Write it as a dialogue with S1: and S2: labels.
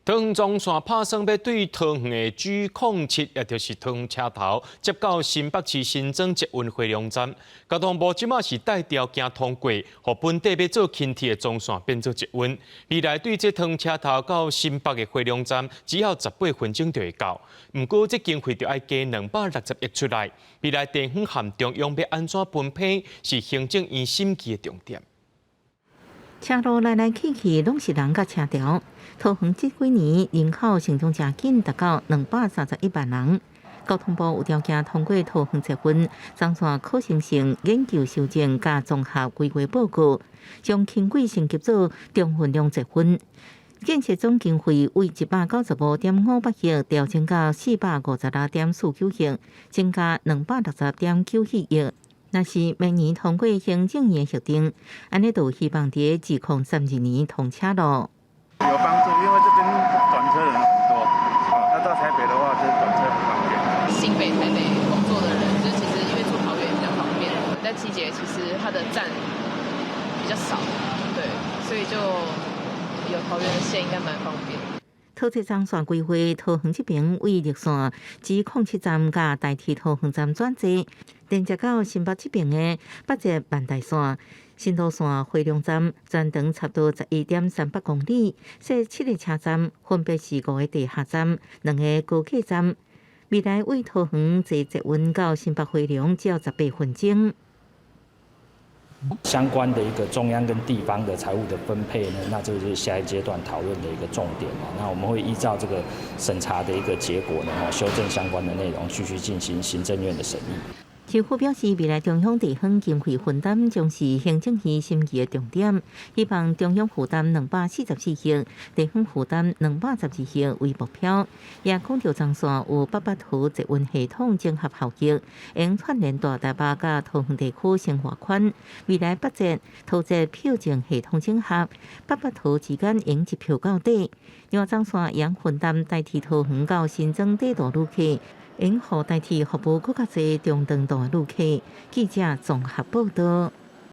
S1: 桃園棕線拍算欲對桃園的 G07，也就是桃園車頭，接到新北市新莊捷運回龍站。交通部這馬是帶條件通過，予本底欲做輕鐵的棕線變做捷運。未來對這桃園車頭到新北的回龍站，只要18分鐘就會到。毋過這經費就愛加260億出來。未來地方和中央欲按怎分配，是行政院審議的重點。
S2: 車路來來去去，攏是人佮車潮。桃園這幾年人口成長誠緊，達到231萬人。交通部有條件通過桃園捷運棕線可行性研究修正佮綜合規劃報告，將輕軌升級做中分量捷運。建設總經費為195.58億，調整到456.49億，增加260.97億。若是明年通過行政院核定，按呢就希望佇2032年通車囉。
S3: 有幫助，因為這邊轉車人很多，啊，那到台北的話，就轉車很方便。
S4: 新北、台北工作的人，就是其實因為住桃園比較方便，但七節其實它的站比較少，對，所以就有桃園的線應該蠻方便。
S2: 桃捷棕線規劃，桃園這邊為綠線 G07站佮台鐵桃園站轉接，連接到新北這邊的北捷萬代線、新蘆線回龍站，全長差不多11.38公里，設七个車站，分別是五个地下站、兩个高架站。未來為桃園坐捷運到新北回龍只要18分鐘。
S5: 相關的一個中央跟地方的財務的分配呢，那這個就是下一階段討論的一個重點。那我們會依照這個審查的一個結果呢，修正相關的內容，繼續進行行政院的審議。
S2: 市府表示，未來中央地方經費分擔將是行政院審議的重點，希望中央負擔244億，地方負擔212億為目標。也講著棕線有北北桃捷運系統整合效益，會串聯大台北佮桃園地區生活圈。未來北捷、桃捷票證系統整合，北北桃之間用一票到底。另外，棕線會分擔台鐵桃園到新莊短途旅客，會予台鐵服務閣較濟中長途旅客。記者綜合報道。